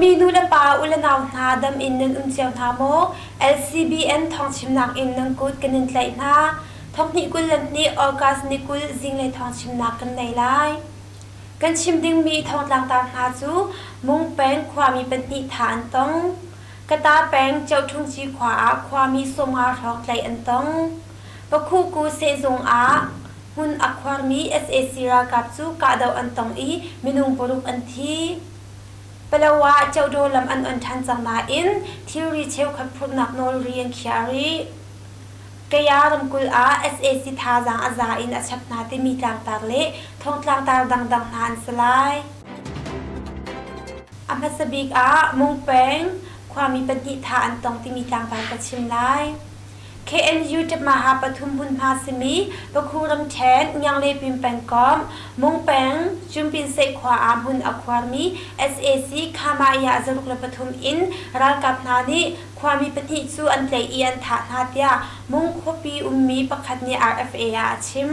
Dawtmi nu le pa, u le nau hna, dam in nan um cio hna maw? LCBN thawngchimnak in nan kut kan in tlaih hna. Thonghnih 22 August ni 20 zinglei thawngchimnak kan nei lai. Kan chim dingmi thawngtlangtar hna cu Mung peng khuami pahnih thah an tong. Kata peng Ceuṭhungci khua ah khuami 50 hrawng tlaih an tong. Pakhuku sehzung ah hmun a khuarmi sac ralkap cu kahdoh an tong i minung paruk an thi. Palawa Ceudaw lam an on ṭhan cang nain thilri cheukhat phurhnak nawl ri an khiah rih. Kaya ramkulh ah sac thazaang a za in a chap hna timi tlangtar le thongtlangtar dangdang hna an si lai. A hmasa bik ah Mung peng khuami pahnih thah an tong timi tlangtar ka chim lai. KNU Ṭapmaha pathum hmunhma simi Pakhu ramṭhen Ngianglepin pengkomh Mung peng Cumpinseh khua ah hmun a khuarmi sac Khamah 63 in ralkap hna nih khuami pahnih cu an tlaih i an thah hna tiah Mung khuapi ummi pakhat nih RFA ah a chim.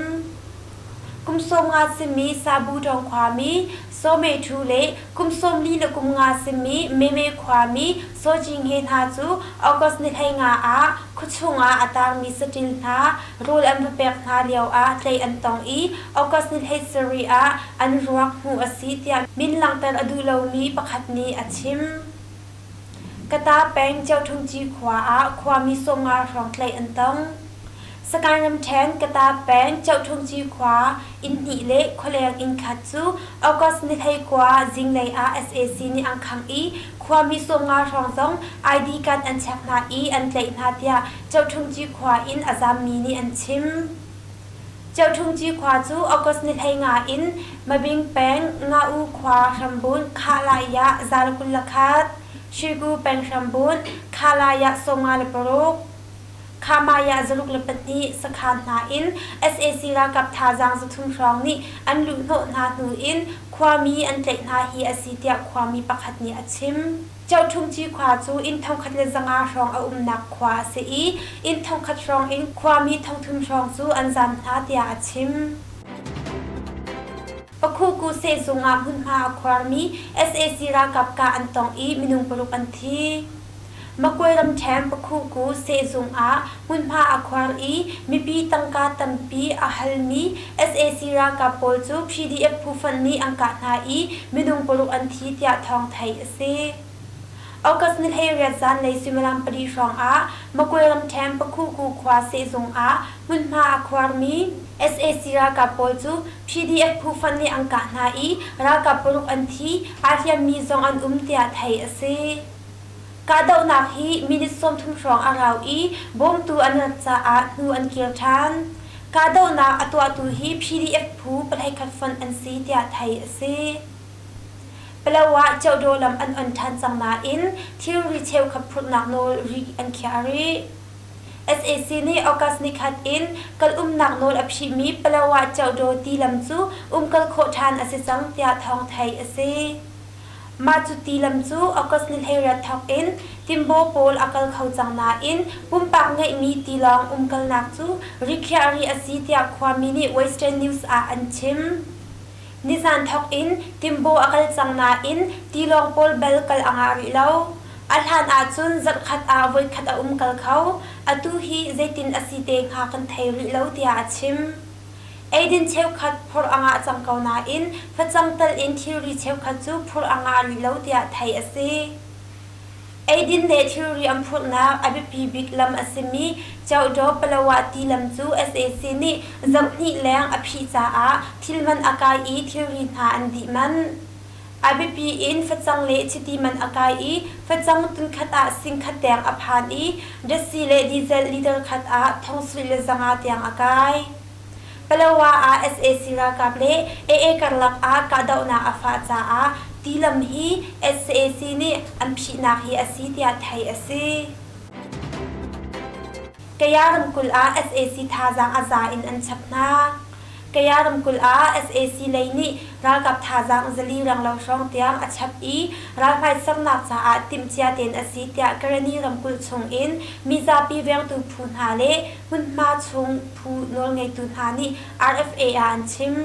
Kum 50 simi Sabu Tawng khuami Saw Me Thu le kum 45 simi Meme khuami Saw Jing He hna cu August ni 15 ah khuachung ah a taangmi saṭil hna rawl an va pek hna lioah tlaih an tong i August ni 17 ah an ruak hmuh a si tiah min langhter a duh lomi pakhat nih a chim. Kata peng Ceuṭhungci khua ah khuami 50 hrawng tlaih an tong. Sagaing ramṭhen Kata peng Ceuṭhungci khua inn hnih le khualeng inn khat cu August ni 19 zinglei ah sac nih an khangh i khuami 50 hrawng zong ID card an chek hna i an tlaih hna tiah Ceuṭhungci khua in a zammi nih an chim. Ceuṭhungci khua cu August ni 15 in Mabing peng Nga-u khua hrambunh Khahlayah 21, Shwegu peng hrambunh Khahlayah 56, Khamaya 62 sakhan hna in sac ralkap thazaang 300 hrawng nih an luhhnawh hna hnu in khuami an tlaih hna hi a si tiah khuami pakhat nih a chim. Ceuṭhungci khua cu inn 1500 hrawng a umnak khua a si i inn 1000 hrawng in khuami 3000 hrawng cu an zaam hna tiah a chim. Pakhuku sehzung ah hmunhma a khuarmi sac ralkap kah an tong i minung paruk an thi. Makwe ramṭhen Pakhuku sehzung ah hmunhma a khuar i mipi tangka tampi a halmi sac ralkap pawl cu PDF phufonh nih an kah hna i minung paruk an thi tiah thawng theih a si. August ni 18 zanlei suimilam pali hrawng ah Makwe ramṭhen Pakhuku khua sehzung ah hmunhma a khuarmi sac ralkap pawl cu PDF phufonh nih an kah hna i ralkap paruk an thi, aa hliammi zong an um tiah theih a si. Kahdohnak hi minute 30 hrawng a rau i bawmtu an rat caah hnu an kir ṭhan. Kahdohnak a tuahtu hi PDF phu pahleikhat fonh an si tiah theih a si. Palawa Ceudaw lam an on ṭhan cang nain thilri cheukhat phurhnak nawl ri an khiah rih. Sac nih August nikhat in kal umnak nawl a phihmi Palawa Ceudaw ti lam cu umkal khawh ṭhan a si cang tiah thawng theih a si. Mah cu ti lam cu August ni 18 thawk in Timbaw pawl a kal kho cang nain pumpak ngeihmi tilawng umkalnak cu rikhiah rih a si tiah khuami nih Western News ah an chim. Nizan thawk in Timbaw a kal cang nain tilawng pawl bel kal a ngah rih lo. A hlan ahcun zarhkhat ah voikhat a umkal kho. Atu hi zeitin a si te hnga kan thei rih lo tiah a chim. Eidin cheukhat phorh a ngah cang ko nain facang tal in thilri cheukhat cu phurh a ngah rih lo tiah theih a si. Eidin le thilri an phurhnak a biapi bik lam a simi Ceudaw Palawa ti lam cu sac nih zarhhnih leng a phih caah thilman a kai i thilri hna an dih manh. A biapi in facang le chiti man a kai i facang tunkhat ah singkhat tiang a phan i datsi le diesel liter khat ah 1500 tiang a kai. Palawa ah sac ralkap le AA karlak ah kahdohnak a fah caah tilam hi sac nih an phihnak hi a si tiah theih a si. Kaya ramkulh ah sac thazaang a za in an chap hna. Kaya ramkulh ah sac lei nih ralkap thazaang 400 renglo hrawng tiang a chap i ralhmai sernak caah timhcia tein a si tiah Karenni ramkulh chung in mizapi vengtu phu hna le hmunhma chung phu nawlngeitu hna nih RFA ah an chim.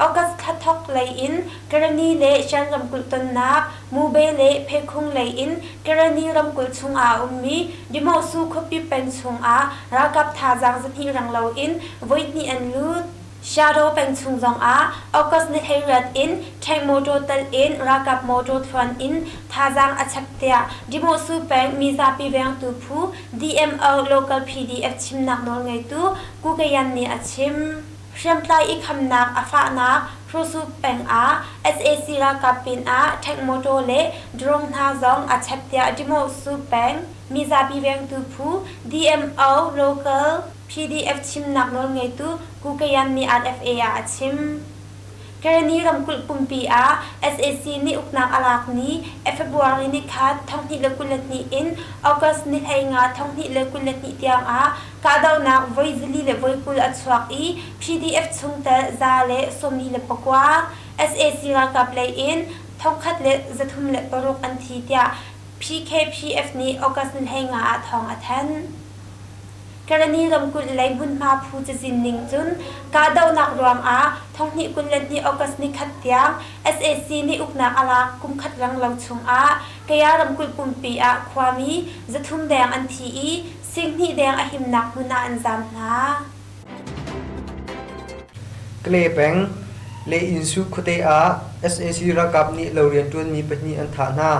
August thla thawk lei in Karenni le Shan ramkulh tonnak Mube le Phekhung lei in Karenni ramkulh chungah a ummi Demohsu khuapi peng chungah ralkap thazaang 200 renglo in voihnih an lut. Shadow peng chung zongah August ni 18 in tank motor telh in ralkap motor thluan in thazaang a chap tiah Demohsu peng mizapi vengtu phu DMO local PDF chimnak nawlngeitu Kukayan nih a chim. Hriamtlai i khamnak a fahnak Hrusu peng ah sac ralkap pinah tank motor le drone hna zong a chap tiah Demohsu peng mizapi vengtu phu DMO local PDF chimnak nawlngeitu Kukayan nih RFA ah a chim. Karenni ramkulh pumpi ah sac nih uknak a lak ni February nikhat 2022 in August ni 15 2022 tiang ah kahdohnak voi 420 a chuak i PDF chungtel 149, sac ralkap lei in 1306 an thi tiah PKPF nih August ni 15 ah thawng a thanh. Karenni ramkulh lei hmunhma phu cazin ning cun kahdohnak ruangah 2022 August nikhat tiang sac nih uknak a lak kumkhat renglo chungah Kaya ramkulh pumpi ah khuami 300 deng an thi i 20,000 deng a himnak hmun ah an zaam hna. Kale peng, Le-Insu khuate ah sac ralkap nih lo rianṭuanmi pahnih an thah hna.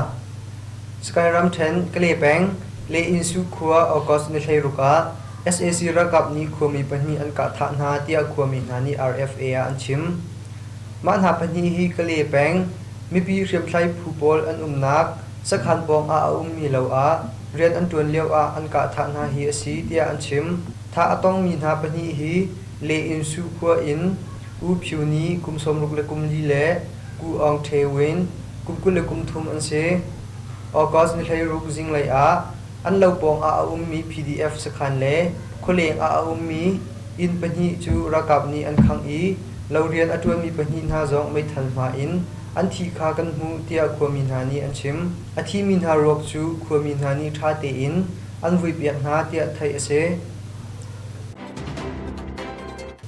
Sagaing ramṭhen, Kale peng, Le-Insu khua August ni 16 ah sac ralkap nih khuami pahnih an kah thah hna tiah khuami hna nih RFA ah an chim. Mah hna pahnih hi Kale peng mipi hriamtlai phu pawl an umnak sakhan pawng ah a ummi lo ah rian an ṭuan lio ah an kah thah hna hi a si tiah an chim. Thah a tongmi hna pahnih hi Le-Insu khua in U Phyu Ni kum 64 le Ku Aung Htwe Win kum 23 an si. August ni 16 zinglei ah an lo pawng ah a ummi PDF sakhan le khualeng ah a ummi inn pahnih cu ralkap nih an khangh i lo rian a ṭuanmi pahnih hna zong meithal hma in an thi kha kan hmuh tiah khuami hna nih an chim. A thimi hna ruak cu khuami hna nih ṭha tein an vuipiak hna tiah theih a si.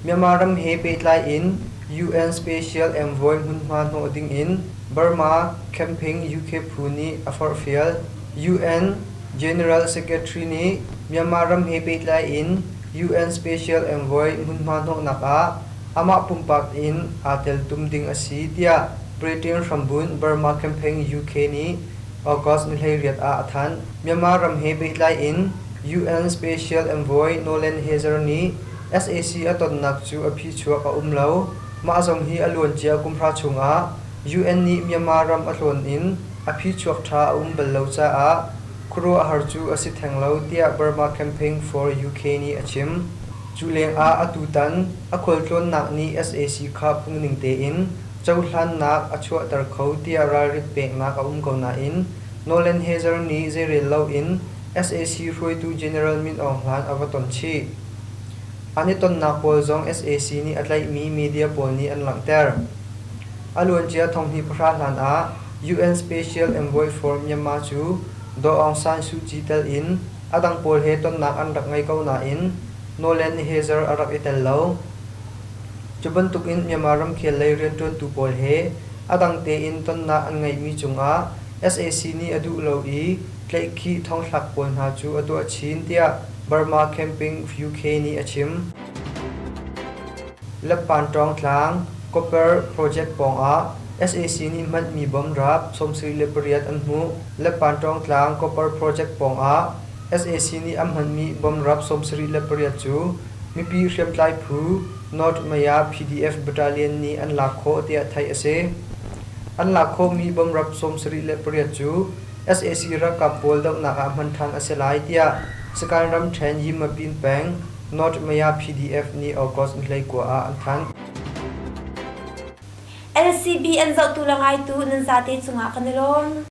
Myanmar ram he pehtlai in UN Special Envoy hmunhma hnawh ding in Burma Campaign UK phu nih a forhfial. UN General Secretary nih Myanmar ram he pehtlai in UN Special Envoy hmunhma hnawhnak ah amah pumpak in aa teltum ding a si tiah Britain hrambunh Burma Campaign UK nih August ni 18 ah a thanh. Myanmar ram he pehtlai in UN Special Envoy Nolan Hezer nih sac a tonnak cu a phichuak a um lo. Mah zong hi a luancia kum hra chungah UN nih Myanmar ram a tlawn in a phichuak ṭha a um bal lo caah khuaruahhar cu a si theng lo tiah Burma Campaign for UK nih a chim. Cu lengah atutan a khualtlawnnak nih sac kha phungning tein cohlannak a chuahter kho tiah ralrin peknak a um ko nain Nolan Hezer nih zeirel loin sac hruaitu General Min Aung Hlaing a va ton chih. An i tonnak pawl zong sac nih a tlaihmi media pawl nih an langhter. A luancia 2010 hlan ah UN Special Envoy for Myanmar cu Daw Aung San Suu Kyi tel in a dang pawl he tonnak an rak ngei ko nain Nolan Hezer a rak i tel lo. Cu bantukin Myanmar ramkhel lei rianṭuantu pawl he a dang tein tonnak an ngeihmi cungah sac nih a duh lo i tlaihkhih thongthlak pawl hna cu a tuah chin tiah Burma Camping UK nih a chim. Leppanṭawng tlang Copper Project pawngah sac nih hmanhmi bomb rap 78 an hmuh. Leppanṭawng tlang Copper Project pawngah sac nih an hmanmi bomb rap 78 cu mipi hriamtlai phu North Maya PDF Battalion nih an lak khawh tiah theih a si. An lak khawhmi bomrap 78 cu sac ralkap pawl dohnak ah hman ṭhan a si lai tiah Sagaing ramṭhen Yimapin peng North Maya PDF nih August ni 29 ah an thanh. LCB an zohtu le ngaitu nan zate cungah kan i lawm.